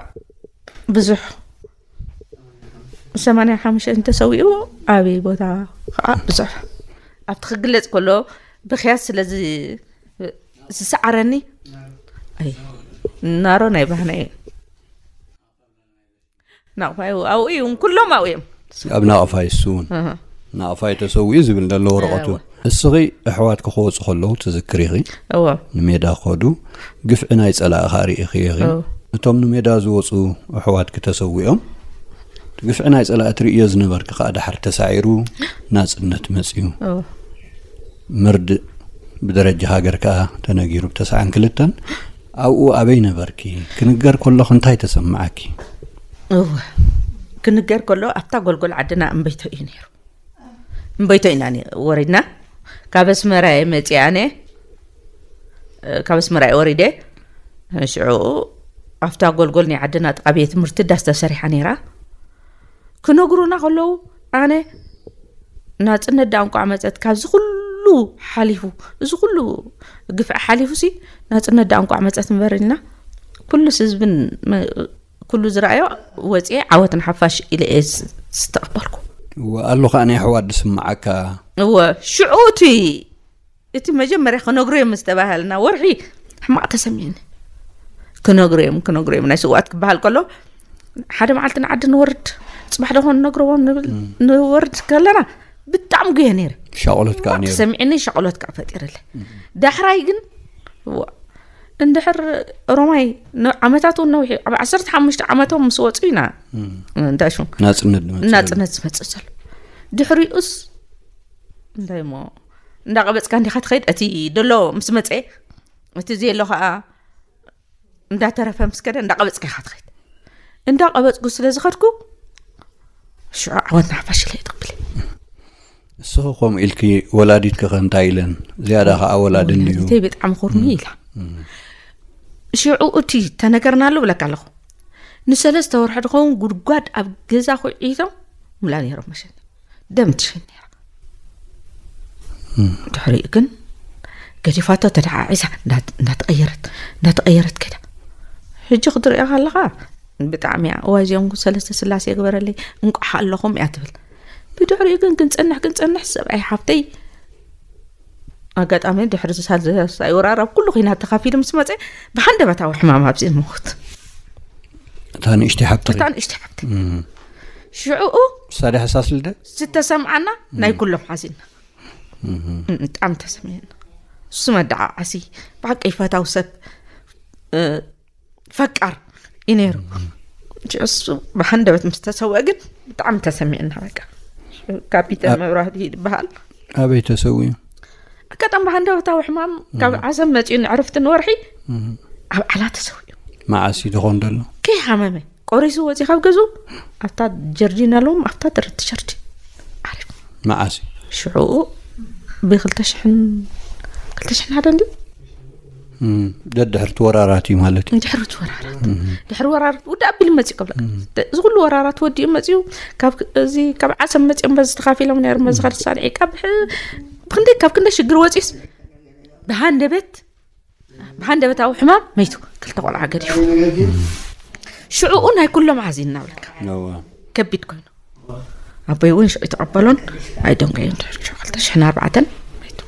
ብዙሕ ሰማንያ ሓሙሽተ እንተሰዊኡ፣ ኣበይ ቦታ ከዓ ብዙሕ ኣብቲ ክግለጽ ከሎ ብኽያት ስለ ዝ- ዝሰዓረኒ። ኣይ፣ ናሮ ናይ ባህና እዩ። ናቕፋይ ኣብኡ እዩ፣ ኩሎም ኣብኡ እዮም። ኣብ ናቕፋይ እሱ እውን። ናቕፋይ ተሰዊኡ ዝብል ዘሎ ወረቐቱ። እወ። እስኺ ኣሕዋትኪ ክወፁ ከለዉ ትዝክሪ ኢኺ? እወ። ንሜዳ ክኸዱ ግፍዒ ናይ ፀላኢ ከዓ ርኢኺ ኢኺ? እወ። እቶም ንሜዳ ዝወፁ ኣሕዋትኪ ተሰዊኦም፣ ግፍዒ ናይ ፀላኢ ትርእዮ ዝነበርኪ ከዓ ድሓር ተሳዒሩ ናፅነት መፅዩ። እወ። ምርድእ ብደረጃ ሃገር ከዓ ተነጊሩ ብተስዓን ክልተን። ኣብኡ ኣበይ ነበርኪ? ክንገር ከለኹ እንታይ ተሰማዓኪ? እወ፣ ክንገር ከሎ ኣብታ ጎልጎል ዓድና እምበይቶ እዩ ነይሩ። እምበይቶ ኢና ነ- ወሪድና። ካብ ኣስመራ እየ መፂኣ ኣነ። እ፣ ካብ ኣስመራ እየ ወሪደ። ሽዑ ኣብታ ጎልጎል ናይ ዓድና ጥቓ ቤት ትምህርቲ ዳስ ተሰሪሓ ነይራ። ክነግሩና ከለዉ ኣነ ናፅነት ዳኣ እንቋዕ መፀት፣ ካብዚ ኩሉ ሓሊፉ፣ እዚ ኩሉ ግፍዒ ሓሊፉ ሲ ናፅነት ዳኣ እንቋዕ መፀት እምበር ኢልና ኩሉ ህዝብን መ- ኩሉ ዝረኣዮ ወፅኤ ዓወት ንሓፋሽ ኢለ እየ ዝ- ዝተቐበልኩ። እወ፣ ኣሎ ከዓ ናይ ኣሕዋት ዝስምዓካ። እወ፣ ሽዑ እቲ እቲ መጀመርያ ክነግሩ እዮም ዝተባሃልና ወርሒ ሕማቕ ተሰሚዕኒ። ክነግሩ እዮም ክነግሩ እዮም ናይ ስውኣት ክበሃል ከሎ ሓደ መዓልቲ ንዓዲ ንወርድ፣ ፅባሕ ደኾን ነግረዎም ንብል። ንወርድ ከለና ብጣዕሚ ጉየ ነይረ። ሻቕሎት ከዓ ነይሩ። ተሰሚዕኒ፣ ሻቕሎት ከዓ ፈጢርለ። ዳሕራይ ግን ዋ፣ እንድሕር ሮማይ ነ- ዓመታት እውን ነዊሕ እዩ። ኣብ ዓሰርተ ሓሙሽተ ዓመቶም ምስ ወፁ ኢና እንታይ ሽሙ ናፅነት ዝመፅእ። ናፅነት ዝመፅእ ዘሎ። ድሕሪኡስ እንታይ እሞ እንዳቐበፅካ እንዲኻ ትኸይድ። እቲ ደሎ ምስ መፀ፣ እቲ ዘየሎ ከዓ እንዳተረፈ ምስ ከደ እንዳቐበፅካ ኢኻ ትኸይድ። እንዳቐበፅኩ ስለ ዝኸድኩ ሽዑ ዓወት ንሓፋሽ ኢለ እየ ተቐቢለ። እስኺ ከምኡ ኢልኪ ወላዲትኪ ከ እንታይ ኢለን? ዝያዳ ከዓ ወላዲ እንድዩ። ወላዲተይ ብጣዕሚ ኩርሚ ኢላ። ሽዑ እቲ ተነገርናሉ ብለካ ኣለኹ። ንሰለስተ ወርሒ ድኸውን ጉድጓድ ኣብ ገዛ ኩዒቶም ምላ ነይሮም መሸኒ። ደም ትሸኒ ነይራ። ድሕሪኡ ግን ገዲፋቶ ተደዓዒሳ እንዳ- እንዳተቐየረት እንዳተቐየረት ከዳ። ሕጂ ክትሪኦ ከለኻ ብጣዕሚ እያ። እዋይ እዚኦም ሰለስተ ስላሴ ግበረለይ እንቋሕ ኣለኹም እያ ትብል። ብድሕሪኡ ግን ክንጸንሕ ክንጸንሕ ሰብኣይ ሓብተይ ኣጋጣሚ ድሕሪ ሳልሳይ ወራር ኣብ ኩሉ ኹናት ተኻፊሉ ምስ መጸ ብሃንደበታዊ ሕማም ኣብዚ ሞት። እታ ንእሽተይ ሓብቲ እታ ንእሽተይ ሓብቲ። ሽዑኡ ሳደ ሓሳስ ልደ ዝተሰምዓና ናይ ኩሎም ሓዚና። ብጣዕሚ ተሰሚዕና። እሱ መደዓዓሲ ብሓቂ ፈታው ሰብ ፈቃር እዩ ነይሩ። እሱ ብሃንደበት ምስ ተሰወ ግን ብጣዕሚ ተሰሚዕና። በቃ ካፒተን መብራህቲ ይበሃል። ኣበይ ተሰዊኡ? ኣጋጣሚ ብሃንደበታዊ ሕማም ካብ ዓሰብ መፂኡ ንዕርፍቲ ንወርሒ ኣብ ዓላ ተሰዊኡ። መዓስ እዩ ዝኾን ዘሎ? ከይሓመመ ቆሪሱ ወፂ ካብ ገዙ ኣብታ ጀርዲን ኣለዎም ኣብታ ደረት ቲሸርቲ ዓሪፍ። መዓስ እዩ? ሽዑኡ ብክልተ ሽሕን ክልተ ሽሕን ሓደ እንዲ ደድሕርቲ ወራራት እዩ ማለት እዩ። ድሕሪ እቲ ወራራት ድሕሪ ወራራት ውዳ ኣቢሉ መፂኡ ከብለካ እዚ ኩሉ ወራራት ወዲኡ መፂኡ ካብ እዚ ካብ ዓሰብ መፂኦም በዚ ተኻፊሎም ነይሮም በዚ ኸርሳን ዒቃ ብሕ- ብክንደይ ካብ ክንደይ ሽግር ወፂኡስ ብሃንደበት ብሃንደበታዊ ሕማም መይቱ ክልተ ቆልዓ ገዲፉ ሽዑኡ ናይ ኩሎም ሓዚን እናብለካ እዋ። ከቢድ ኮይኑ ኣቦይ እውን ሽዑ ተቐበሎን ኣይደንጎዮን ድሕሪ ሽዑ ክልተ ሽሕን ኣርባዕተን መይቱ።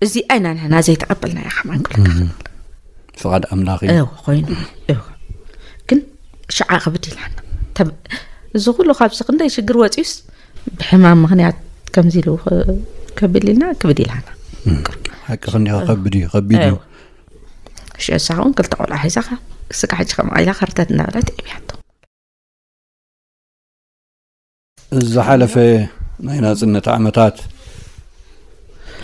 እዚ ኣይና ንሕና ዘይተቐበልና ኢኻ ማን ክብለካ ፍቓድ ኣምላኽ እዩ። እው ኮይኑ እው ግን ሽዓ ክብድ ኢላና ተብ- እዚ ኩሉ ካብዚ ክንደይ ሽግር ወፂኡስ ብሕማም ምኽንያት ከምዚ ኢሉ ኸ- ከብል ኢልና ክብድ ኢላና ሓቂ ክንዲኻ ከብድ እዩ ከቢድ እዩ። እው ሽዑ እሳ እውን ክልተ ቆልዓ ሒዛኻ ስጋ ሕጂ ከም ኢላ ከርተት እናበለት እብያቶ። ዝሓለፈ ናይ ናፅነት ዓመታት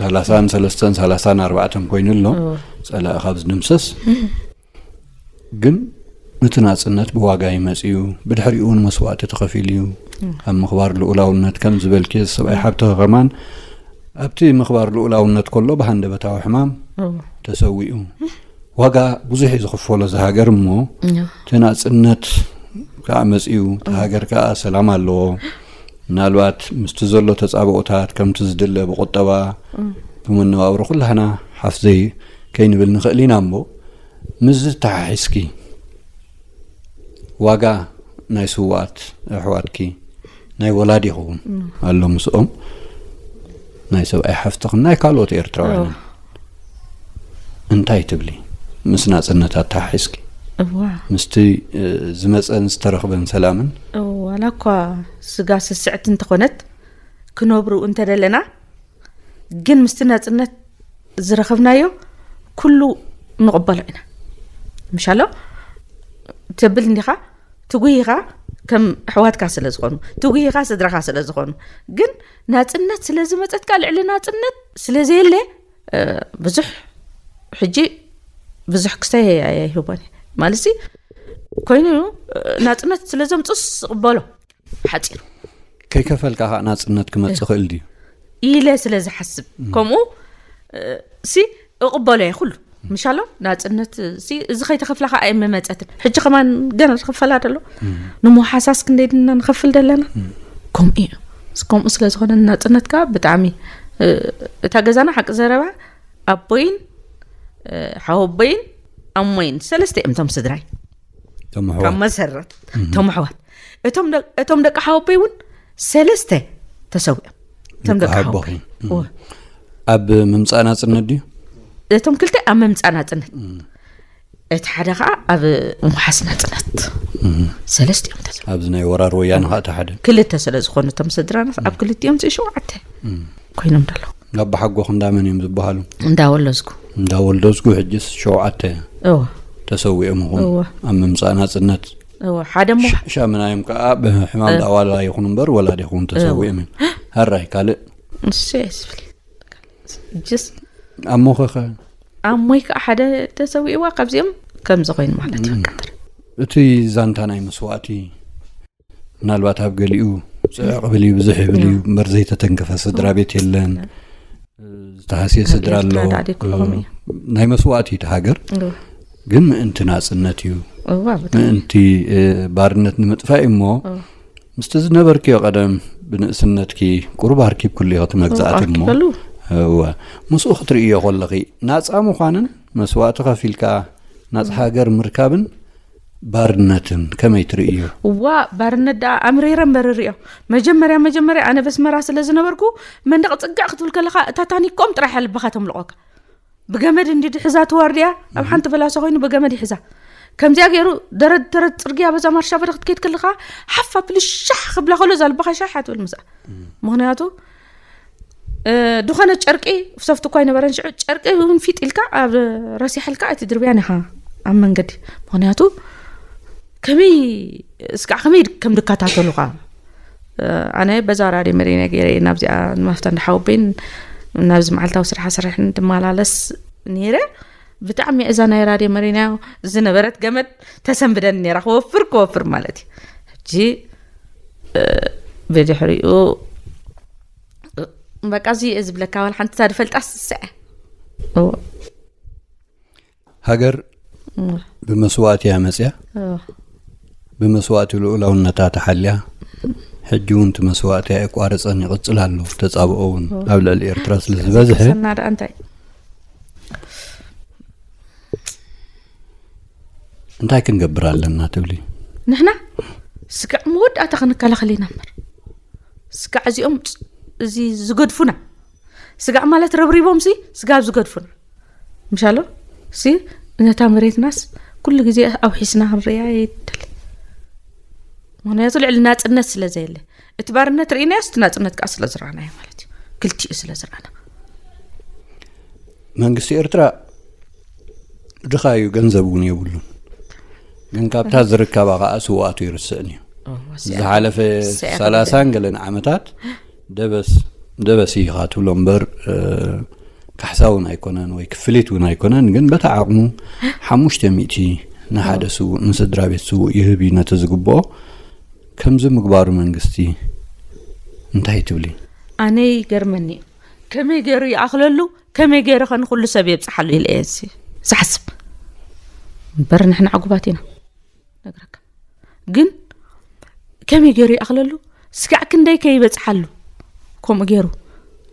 ሰላሳን ሰለስተን ሰላሳን ኣርባዕተን ኮይኑ ኣሎ። ጸላኢ ካብ ዝድምሰስ ግን እቲ ናፅነት ብዋጋ ይመፅ እዩ። ብድሕሪኡ እውን መስዋእቲ ተኸፊሉ እዩ። ኣብ ምኽባር ልኡላውነት ከም ዝበልኪ ሰብኣይ ሓብትኺ ከማን ኣብቲ ምኽባር ልኡላውነት ከሎ ብሃንደበታዊ ሕማም ተሰዊኡ። ዋጋ ብዙሕ እዩ ዝኽፈሎ እዚ ሃገር እሞ እቲ ናፅነት ከዓ መፅኡ እቲ ሃገር ከዓ ሰላም ኣለዎ። ምናልባት ምስቲ ዘሎ ተጻብኦታት ከምቲ ዝድለ ብቁጠባ፣ ብመነባብሮ ኩላህና ሓፍ ዘይ ከይንብል ንኽእል ኢና እሞ፣ ምስዚ ተሓሒዝኪ ዋጋ ናይ ስውኣት ኣሕዋትኪ፣ ናይ ወላዲኹም ኣሎ ምስኦም፣ ናይ ሰብኣይ ሓፍትኽን ናይ ካልኦት ኤርትራውያንን እንታይ ትብሊ? ምስ ናጽነት ኣተሓሒዝኪ፣ እዋ ምስቲ ዝመጸን ዝተረኽበን ሰላምን። ዋላ እኳ ስጋ ስስዕቲ እንተኾነት ክነብሩ እንተደለና፣ ግን ምስቲ ናጽነት ዝረኸብናዮ ኩሉ ንቕበሎ ኢና። ምሻሎ ተብል እንዲኻ፣ ትጉሂኻ ከም ኣሕዋትካ ስለ ዝኾኑ፣ ትጉሂኻ ስድራኻ ስለ ዝኾኑ። ግን ናጽነት ስለ ዝመጸትካ፣ ልዕሊ ናጽነት ስለ ዘየለ፣ ብዙሕ ሕጂ ብዙሕ ክስታይ ኣይህቦን እየ። ማለት ሲ ኮይኑ ናጽነት ስለ ዘምጽስ ዝቕበሎ ሓጺሩ ከይከፈልካ ከዓ ናጽነት ክመጽእ ክእል ድዩ? ኢለ ስለ ዝሓስብ፣ ከምኡ ሲ እቕበሎ እየ ኩሉ። ምሻሎ ናጽነት ሲ እዚ ከይተኸፍላ ከዓ ኣይመመጸትን። ሕጂ ከማን ገና ዝኸፈላ ደሎ፣ ንምውሓሳስ ክንደይ ድና ንኸፍል ደለና። ከምኡ እዩ። ከምኡ ስለ ዝኾነ ናጽነት ከዓ ብጣዕሚ፣ እታ ገዛና ሓቂ ዘረባ ኣቦይን ሓወቦይን ኣሞይን ሰለስተ እዮም እቶም ስድራይ። ካብ መሰረት እቶም ኣሕዋት፣ እቶም ደቂ ሓወቦይ እውን ሰለስተ ተሰዊኦም። እቶም ደቂ ሓወቦይ ኣብ ምምፃእ ናፅነት ድዩ? እቶም ክልተ ኣብ ምምፃእ ናፅነት፣ እቲ ሓደ ከዓ ኣብ ምውሓስ ናፅነት። ሰለስቲኦም ተሰ ኣብዚ ናይ ወራር ወያነ ከዓ እቲ ሓደ ክልተ ስለ ዝኾኑ እቶም ስድራና ኣብ ክልቲኦም ሸውዓተ ኮይኖም ደለዉ። ኣባሓጎ ክንዳመን እዮም ዝበሃሉ? እንዳወለዝጉ እንዳወልደዝጉ ሕጅስ ሸውዓተ እወ ተሰዊኦም ይኹን እወ ኣብ ምምፃእ ናፅነት። እወ ሓደ እሞ ሻምናዮም ከዓ ብሕማም እ። ዳዋላ ይኹን እምበር ወላዲኹም ተሰዊኦም እዮም። ሃራይ ካልእ እሱ የስብል ጅስ ኣሞኸኸ ኣሞይ ከዓ ሓደ ተሰዊእዋ ካብዚኦም ከምዚ ኮይኑ ማለት እዩ። በቃ ትሪ እቲ ዛንታ ናይ መስዋእቲ ምናልባት ኣብ ገሊኡ ጽዕቕ ብል እዩ፣ ብዙሕ ይብል እዩ እምበር ዘይተተንከፈ ስድራ ቤት የለን። ዝተሃስየ ስድራ ኣሎ። ናይ መስዋእቲ እቲ ሃገር ግን ምእንቲ ናጽነት እዩ፣ ምእንቲ ባርነት ንምጥፋእ እዩ። እሞ ምስቲ ዝነበርክዮ ቀደም ብንእስነትኪ ቁሩብ ኣርኪብክሉ ኢኺ እቲ መግዛእቲ እሞ እወ ምስኡ ክትርእዮ ከለኺ ናጻ ምዃንን መስዋእቲ ከፊልካ ናጻ ሃገር ምርካብን ባርነትን ከመይ ትርእዮ? እዋ ባርነት ደኣ ኣምሪረ እምበር እርእዮ። መጀመርያ መጀመርያ ኣነ በስመራ ስለ ዝነበርኩ መንደቕ ጽግዕ ክትብል ከለኻ እታ ታኒኮም ጥራሕ እያ ልብኻ ተምልቖካ። ብገመድ እንዲ ድሕዛ ትዋርድያ ኣብ ሓንቲ በላሶ ኮይኑ ብገመድ ይሕዛ። ከምዚኣ ገይሩ ደረድ ደረድ ጽርግያ በዛ ማርሻ በደ ክትከይድ ከለኻ ሓፍ ኣቢሉ ሻሕ ክብላ ከሎ እዛ ልብኻ ሻሕ እያ ትብል ምስኣ። ምኽንያቱ ድኾነ ጨርቂ ሰፍቲ እኳ ኣይነበረን ሽዑ ጨርቂ እውን ፊጥ ኢልካ ኣብ ረሲሕልካ ኣይትድርብያን ኢኻ ኣብ መንገዲ። ምኽንያቱ ከመይ እስካዕ ከመይ ከም ድከታተሉኻ። ኣነ በዛ ራድዮ መሪና ገይረ ናብዚኣ ንማፍታ እንዳሓወበይን ናብዚ መዓልታዊ ስራሓ ስራሕን ድመላለስ ነይረ። ብጣዕሚ እዛ ናይ ራድዮ መሪና ዝነበረት ገመድ ተሰንብደኒ ነይራ ክወፍር ክወፍር ማለት እዩ። ሕጂ ብድሕሪኡ በቃ እዚ እየ ዝብለካ ዋላ ሓንቲ እዛ ድፈልጣ ስስዐ ሃገር ብመስዋእቲ እያ መፅያ። ብመስዋእቲ ልኡላውነታ ተሓልያ። ሕጂ እውን እቲ መስዋእቲ ኣየቋረፀን ይቕፅል ኣሎ። ተፃብኦ እውን ኣብ ልዕሊ ኤርትራ ስለ ዝበዝሐ ሰና ደኣ እንታይ እንታይ ክንገብር ኣለና ትብሊ? ንሕና ስጋዕ መወዳእታ ክንከላኸል ኢና እምበር ስጋዕ እዚኦም ፅ- እዚ ዝገድፉና ስጋዕ ማለት ረብሪቦም ሲ ስጋብ ዝገድፉና ምሻሎ ሲ ነታ መሬትናስ ኩሉ ግዜ ኣውሒስና ክንርእያ ይደሊ። ምክንያቱ ልዕሊ ናፅነት ስለ ዘየለ እቲ ባርነት ርኢናዮ እቲ ናፅነት ከዓ ስለ ዝረኣናዮ ማለት እዩ። ክልቲኡ ስለ ዝረኣና መንግስቲ ኤርትራ ድኻ እዩ፣ ገንዘብ እውን የብሉን። ግን ካብታ ዝርከባ ከዓ ስውኣቱ ይርስዕን እዩ። ዝሓለፈ ሰላሳን ገለን ዓመታት ደበስ ደበስ ኢኻ ትብሎ እምበር ካሕሳ እውን ኣይኮነን ወይ ክፍሊት እውን ኣይኮነን። ግን በታ ዓቕሙ ሓሙሽተ ሚእቲ ንሓደ ስውእ ንስድራ ቤት ስውእ ይህብ እዩ ነቲ ዝግብኦ። ከምዚ ምግባሩ መንግስቲ እንታይ ትብሊ? ኣነ ይገርመኒ እዩ። ከመይ ገይሩ ይኣኽለሉ፣ ከመይ ገይሩ ኸ ንኹሉ ሰብ የብፅሓሉ ኢለ እየ ዚ- ዝሓስብ። እምበር ንሕና ዕጉባት ኢና ነግረካ። ግን ከመይ ገይሩ ይኣኽለሉ፣ ስጋዕ ክንደይ ከይበጽሓሉ ከምኡ ገይሩ።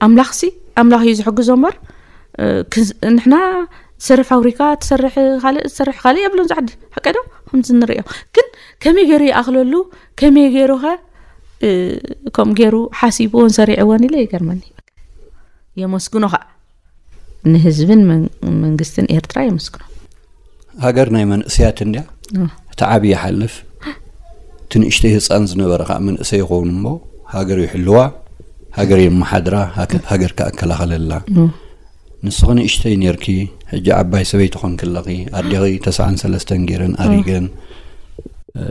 ኣምላኽሲ ኣምላኽ እዩ ዝሕግዞ እምበር፣ እ፣ ክንስ-፣ ንሕና ትሰርሕ ፋብሪካ፣ ትሰርሕ ካልእ፣ ትሰርሕ ካልእ የብሉን ዛዕዲ። ሓቀ ዶ? ከምዚ ንርእዮ። ግን ከመይ ገይሩ ይኣኽለሉ? ከመይ ገይሩ ኸ፣ እ፣ ከምኡ ገይሩ ሓሲብዎን ሰሪዕዎን ኢለ ይገርመኒ። የመስግኖ ኸዓ። ንህዝብን መን-፣ መንግስትን ኤርትራ የመስግኖ። ሃገር ናይ መንእሰያት እንድያ። እ። እቲ ዓብዪ ይሓልፍ፣ እቲ ንእሽተይ ህፃን ዝነበረ ከዓ መንእሰይ ይኸውን እሞ፣ ሃገር ይሕልዋ፣ ሃገር የመሓድራ፣ ሃገ-፣ ሃገር ከዓ እከላኸለላ። እ። ንስኺ ንእሽተይ ነርኪ፣ ሕጂ ዓባይ ሰበይቲ ኾንክለኺ፣ ኣዴኺ ተስዓን ሰለስተን ገይረን ኣሪገን፣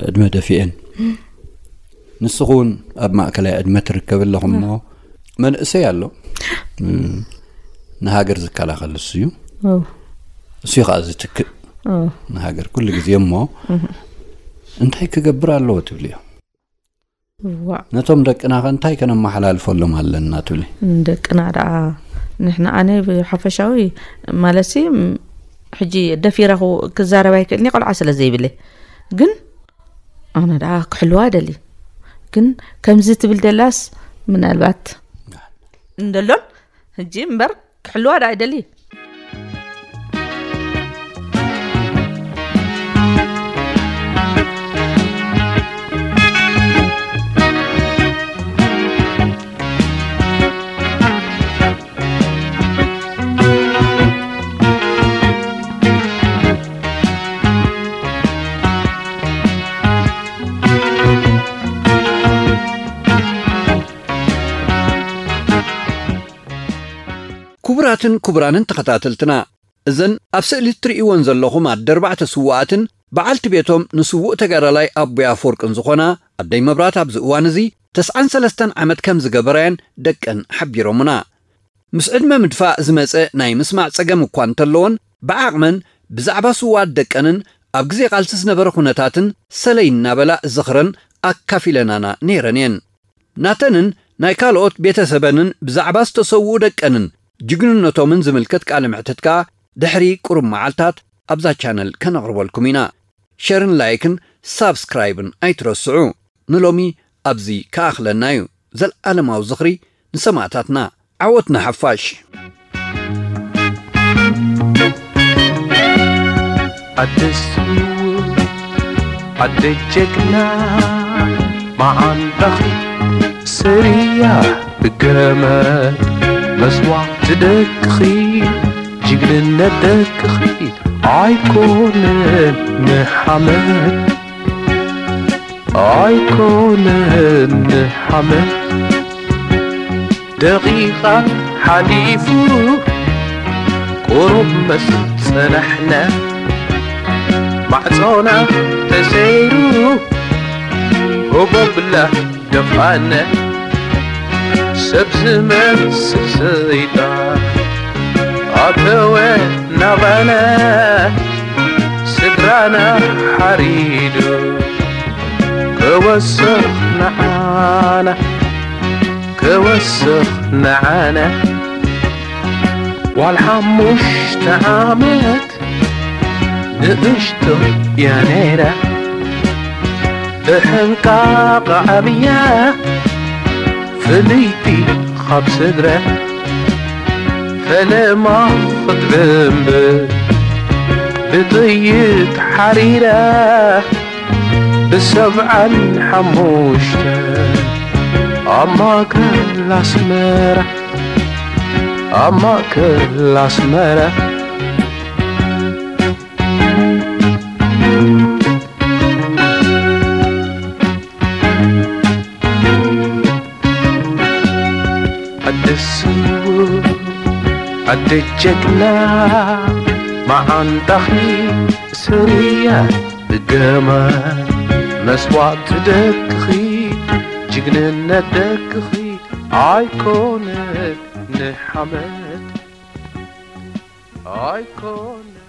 ዕድመ ደፊኤን። ንስኺ እውን ኣብ ማእከላይ ዕድመ ትርከቢ ኣለኹ እሞ፣ መንእሰይ ኣሎ፣ እ፣ ንሃገር ዝከላኸል እሱ እዩ። ኦ፣ እሱ እዩ ከዓ ዝትክእ ኦ፣ ንሃገር ኩሉ ግዜ እሞ፣ እህ። እንታይ ክገብር ኣለዎ ትብልዮ? ዋእ። ነቶም ደቅና ኸ እንታይ ከነመሓላልፈሎም ኣለና ትብሊ? ንደቅና ደኣ ንሕና፣ ኣነ ብሓፈሻዊ ማለትሲ፣ ም-፣ ሕጂ ደፊረ ክው-፣ ክዛረብ ኣይክእልን እየ፣ ቆልዓ ስለ ዘይብለይ። ግን ኣነ ደኣ ክሕልዋ እደሊ። ግን ከምዚ ትብል ደላስ ምናልባት እንደሎን ሕጂ እምበር ክሕልዋ ደኣ ኣይደሊ። ክቡራትን ክቡራንን ተኸታተልትና፣ እዘን ኣብ ስእሊ እትርእይወን ዘለኹም ኣደ ኣርባዕተ ስውኣትን በዓልቲ ቤቶም ንስዉእ ተጋዳላይ ኣቦይ ኣፈወርቅን ዝኾና ኣደይ መብራት ኣብዚ እዋን እዚ ተስዓን ሰለስተን ዓመት ከም ዝገበራየን ደቀን ሓቢሮምና። ምስ ዕድመ ምድፋእ ዝመጸ ናይ ምስማዕ ጸገም እኳ እንተለዎን፣ ብዓቕመን ብዛዕባ ስውኣት ደቀንን ኣብ ግዜ ቃልሲ ዝነበረ ኩነታትን ሰለይ እናበላ ዝኽረን ኣካፊለናና ነይረን እየን። ናተንን ናይ ካልኦት ቤተሰበንን ብዛዕባ ዝተሰውኡ ደቀንን ጅግንነቶምን ዝምልከት ቃለ መሕትት ከኣ ድሕሪ ቁሩብ መዓልታት ኣብዛ ቻነል ከነቕርበልኩም ኢና። ሸርን ላይክን ሳብስክራይብን ኣይትረስዑ። ንሎሚ ኣብዚ ከኣኽለና እዩ። ዘልኣለማዊ ዝኽሪ ንሰማእታትና። ዓወት ንሓፋሽ። ኣደ ስውእ ኣደ ጀግና መዓንጣኺ ስርያ ብገመድ መስዋዕቲ ደቅኺ ጅግንነት ደቅኺ ኣይኮነን ንሓመድ ኣይኮነን ንሓመድ ደቂቓ ሓሊፉ ቁሩብ ምስ ጸናሕና ማዕጾና ተሰይሩ ህቦብላ ደፋነ ሰብ ዝመስል ሰይጣን ኣተወ ናባና ስድራና ሓሪዱ ክወስኽ ንዓና ክወስኽ ንዓና ዋል ሓሙሽተ ዓመት ንእሽቶ እያ ነይራ ብሕንቃቕ ዓብያ ፍልይቲ ኻብ ስድራ ፈለማ ኽትብንብር ብጥይት ሓሪራ ብሰብዓን ሓሙሽተ ኣብ ማእከል ኣስመራ ኣብ ማእከል ኣስመራ ኣደ ስውእ ኣደ ጀግና መዓንጣኺ ስርያ ብገመድ መስዋእቲ ደቅኺ ጅግንነት ደቅኺ ኣይኮነን ንሓመድ ኣይኮነን